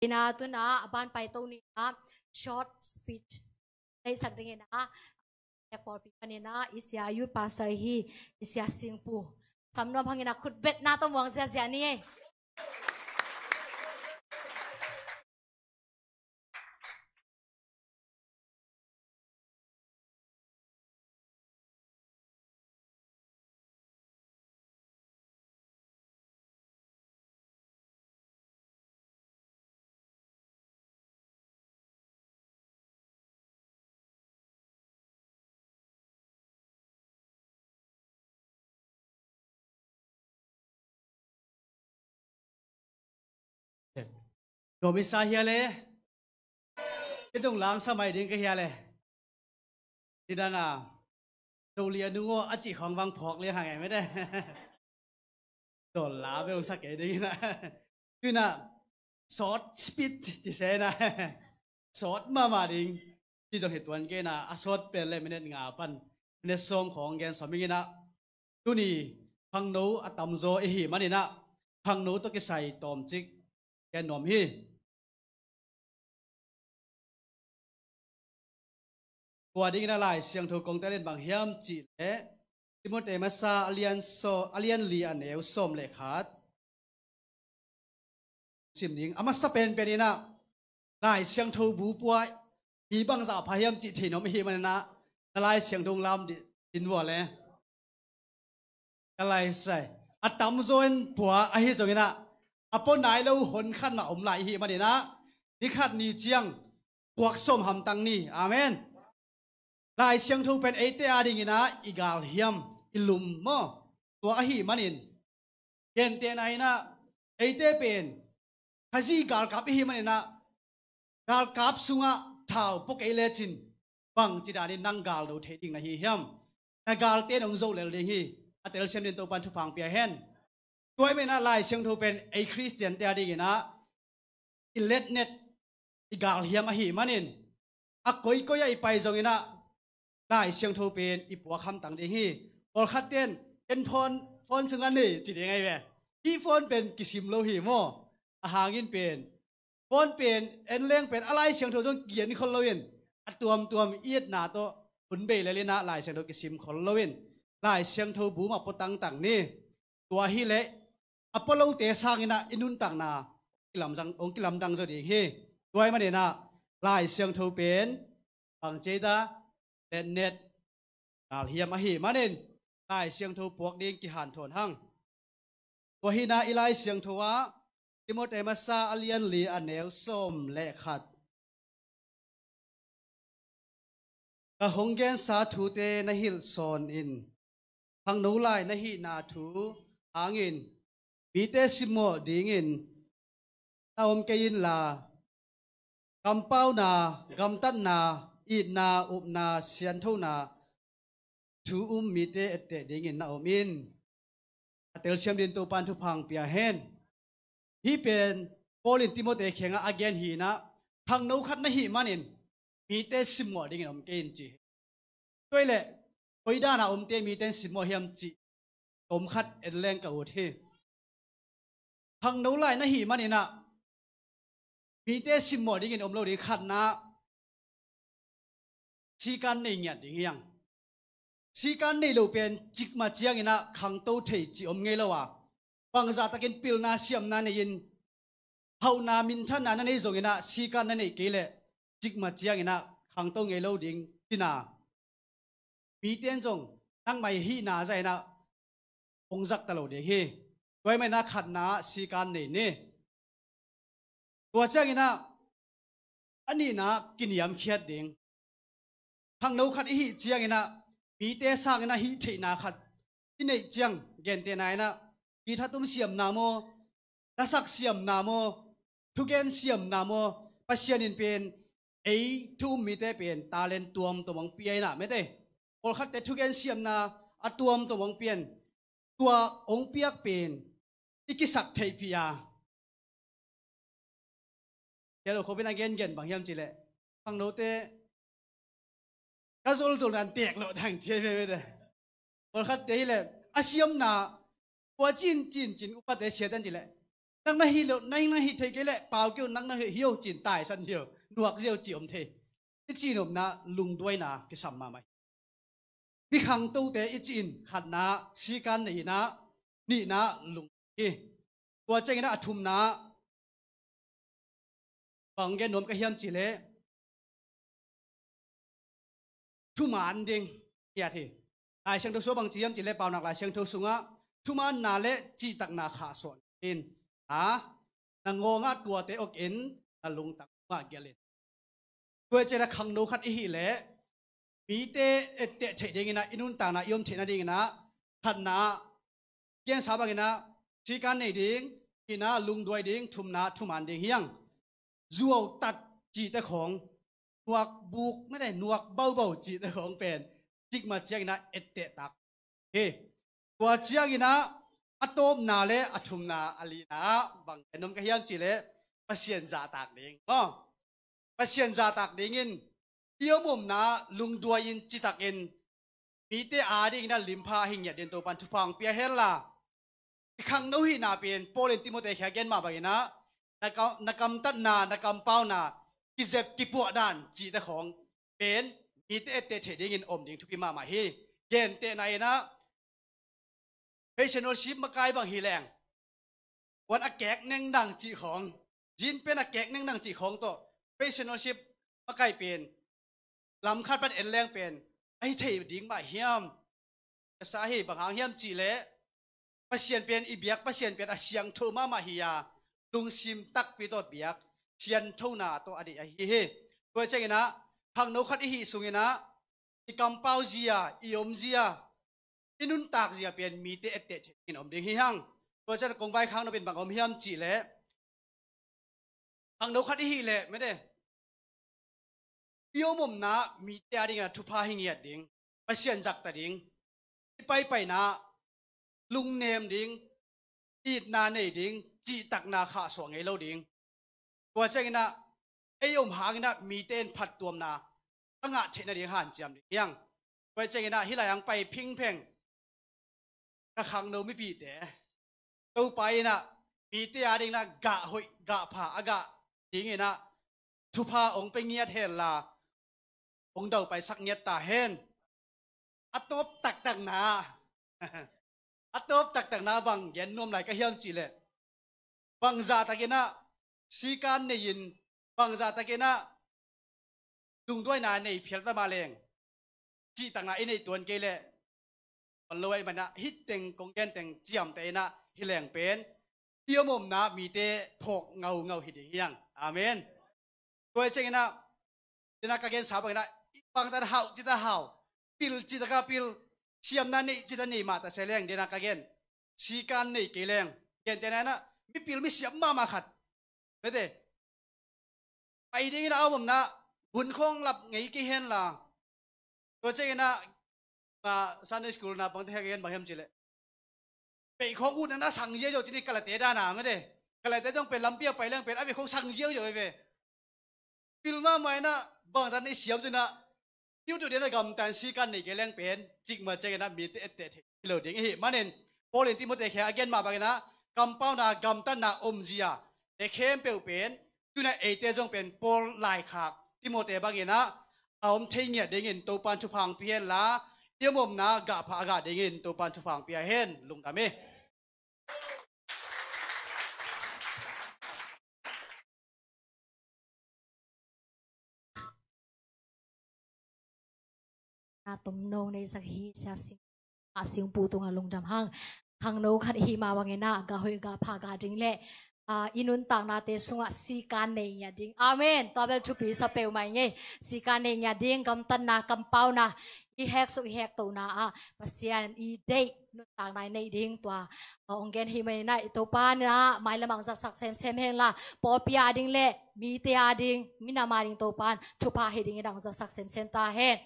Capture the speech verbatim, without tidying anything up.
Ina tuna a ban paito ni a short speech neihsak dingin a pawlpi panin a i sia youth pastor hi, i sia Singpu Samnuam hangin a khutbetna tawh muang ziazia ni. Nuam i sa hia le? I tung lang sa mai ding ka hia le? Nidang a, Zolia nungo a cih khawng vang phawk liang hang e mete. Dawl la bel hong sa kei ding ina. Tuina short speech ci se na. Short mahmah ding. Ci zong hi tuan kei na, a short pen le minute nga pan minute sawm khawng gen sawm ing ina. Tuni khangno a tamzaw i hi man ina, khangno tawh kisai tawmcik gen nuam hi. Tua dingin a Lai Siangtho kong tel in bang hiam cih leh Timote masa a lian saw, a lian li a neu sawm le khat. Sim ding. A masa penpen ina Lai Siangtho bu pua hi bangzah pha hiam cih thei nuam i hi man ina, na Lai Siangtho lam dih in vua le. Ka lai sai. A tamzaw in pua ahi zong ina, a pua nai lo hon khat mah om lai i hi man ina, ni khat ni ciang puak sawm hamtang ni. Amen. Lai Siangtho pen eite a ding ina i galhiam, i lum maw? Tua ahi manin, gentehna ina eite pen Khazih galkap i hi man ina, galkap sungah thau pua kei lecin bangci danin nang galdo thei ding na hi hiam? Na galte in hong zoh lel ding hi. A telsiam din Topan thupha pia hen. Tua i man ina Lai Siangtho pen ei Khristian te a ding ina i letnet, i galhiam ahi manin, a koikoi ah i pai zong ina Lai Siangtho pen i puak hamtang ding hi. Pawlkhat ten, ken phone, phone sungah nei ci ding ahi ve. Hih phone pen kisim lo hi maw? A hangin pen phone pen, en leng pen a Lai Siangtho zong kigen khol lo in, a tuamtuam i etna tawh hun bei lel ina Lai Siangtho kisim khol lo in, Lai Siangtho bu mah pua tangtang ni. Tua hi leh a pua lote sang ina i nuntakna kilamdang, hong kilamdang zaw ding hi. Tua i man ina Lai Siangtho pen bang ci ei ta, letnet, galhiam ahi manin Lai Siangtho puak ding kihanthawn hang. Tua hi ina i Lai Siangtho ah Timote masa a lian li a neu sawm le khat. Ka hong gensa thute na hilh sawn in, khangno lai na hihna thu hangin mite simmawh dingin na om kei inla, kampauna, gamtatna, itna, upna, sianthona thu um mite etteh dingin na om in. A telsiam din Topan thupha pia hen. Hih pen Paul in Timote khengah a gen hi ina, khangno khat na hih manin mite simmawh dingin om kei in ci hi. Tua i leh koi dana omte mite in simmawh hiam cih tom khat en leng ka ut hi. Khangno lai na hih man ina mite simmawh dingin om lo ding. Khatna, sikan nei ngiat ding hi hang. Sikan nei lo pen cikmah ciang ina khangto thei cih om ngei lo a, bangzah takin pilna siamna nei in, hauhna minthanna na nei zong ina sikan na neih kei leh cikmah ciang ina khangto ngei lo ding cina. Mite in zong nangmah i hihna zah ina hong zak ta lo ding hi. Tua i man ina khatna sikan nei ni. Tua ciang ina a nihna kiniamkhiat ding. Khangno khat i hih ciang ina mite sang ina hih theihna khat i neih ciang, gentehna ina kithatum siamna maw, lasak siamna maw, thugen siamna maw, Pasian in pen ei thu um mite pen talent tuamtuam hong pia ina mete. Pawlkhatte thugen siamna a tuamtuam hong pia in, tua hong piak pen i kisak theihpih a, sia lo khopin a gengen bang hiam cih leh, khangnote ka zolzol nan tek loh dang ci hi ve mete. Pawlkhatte hi leh a siamna pua cin cin cin upate siate an cih leh Nang na hih lo, nang na hih thei kei leh pau kei un, nang na hih hi o ci-in taisan hi o, nuak zia o ci om thei. I cih nopna lungduaina kisam mahmah hi. Mi khangtote i cih in khatna sikan nei in ah, nihna lungduai hi. Tua ciangin ah a thumna bang gen nuam ka hiam cih leh thuman ding ngiat hi. Lai Siangtho sungah bang ci hiam cih leh Paunak Lai Siangtho sungah thumanna le cihtakna khahsuah in a, na ngawngah tuate okin na lungtang ngah gelh in. Tua ciangin ah khangno khat i hih leh mite etteh theih dingin ah, i nuntakna i om theihna dingin ah khatna gensa bangin ah sikan nei ding, nihna lungduai ding, thumna thuman ding hi hang. Zuautat cihte khawng, nuak buk mete, nuak baubau cihte khawng pen cikmah ciangin ah etteh tak hi. Tua ciangin ah a tawpna le a thumna, a lina ah bang gen nuam ka hiam cih leh Pasian zahtak ding maw. Pasian zahtak dingin i om omna lungduai-in citakin mite adingin ah limpha hi ngiat dingin Topan thupha hong pia hen la. I khangno hihna pen Paul in Timoti kiang a gen mah bangin ah na ka-, na kamtatna, na kampauna kizep kipuah dan cihte khawng pen mite etteh theih dingin om ding thupi mahmah hi. Gentehna in ah praise and worship makai bang hi leng, puan a kek nengdang cih khawng, jean pant a kek nengdang cih khawng tawh praise and worship makai pen lam khat pan en leng pen a hi thei ding mah hiam? Ka sa hi. Bang hang hiam cih leh Pasian pen, i biak Pasian pen a siangtho mahmah hi a, lungsim takpi tawh biak, sianthona tawh a deih ahi hi. Tua ciangin ah khangno khat i hih sungin ah i kampau zia, i om zia, i nuntak zia pen mite etteh theih dingin om ding hi hang. Tua ciang kong vaikhak nop in bang om hiam cih leh, khangno khat i hih leh mete, i om omna mite adingin ah thupha hi ngiat ding, Pasian zahtak ding, i paipaina lungnem ding, itna nei ding, cihtakna khahsuah ngei lo ding. Tua ciangin ah ei om hangin ah mite in phattuamna a ngah theihna ding hanciam ding hi hang. Tua ciangin ah hih lai-ah hong pai phingpheng ka khangno mipite Topa in ah mite adingin ah gah hoih gah pha a gah dingin ah thupha hong pia ngiat hen la, hong daupaisak ngiat ta hen. A tawp taktakna, a tawp taktakna bang gen nuam lai ka hiam cih leh, bangzah takin ah sikan nei-in, bangzah takin ah lungduaina nei phial ta mah leng, cihtakna i neih tuan kei leh, ol lo ahih manin ah hih teng kong gen teng ciamteh in ah hi leng pen i om omna mite phawk ngaungau hi ding hi hang. Amen. Tua ciangin ah, dena ka gensa bangin ah, bangtan hau cita hau, pil cita ka pil, siamna nei cita nei mah ta se leng, dena ka gen, sikan nei kei leng, gentehna in ah mipil misiam mahmah khat mete, pai dingin a om omna hun khawng lap ngei kei hen la. Tua ciangin ah, ah, Sunday school naupangte kiang gen bang hiam cih leh, peih khawng utna na sang ziau ziau ci ni, kalate dan a mete. Kalate zong pen lampi a pai leng pen a peih khawng sang ziau ziau hi ve. Pil mahmah in ah bangzah i siam tu in ah, i ut uh ding a gamta in sikan nei kei leng pen cikmah ciangin ah mite etteh thei hi lo ding ahih manin, Paul in Timoti kiang a gen mah bangin ah kampauna, gamtatna, omzia te khempeuh pen tu in ah eite zong pen Paul laikhak Timoti bangin ah a om thei ngiat dingin Topan thupha hong pia hen la, i om omna gahpha a gah dingin Topan thupha hong pia hen. Lungdam hi. Na tomno neisak hi, sia sing, a singpu tungah lungdam hang. Khangno khat i hih mah bangin ah gah hoih gah pha gah ding le, ah, i nuntaknate sungah sikan nei ngiat ding. Amen. Tua bel thupi sa peuhmah ing ei. Sikan nei ngiat ding, gamtatna, kampauna, i heksuk i hektohna ah Pasian i deih nuntakna i neih ding tua, ah, hong gen hi manin ah, i Topa in ah mailam ah hong zatsak semsem hen la, pawlpi a ding le mite a ding, minam a ding Topa in thupha hi dingin ah hong zatsak semsem ta hen.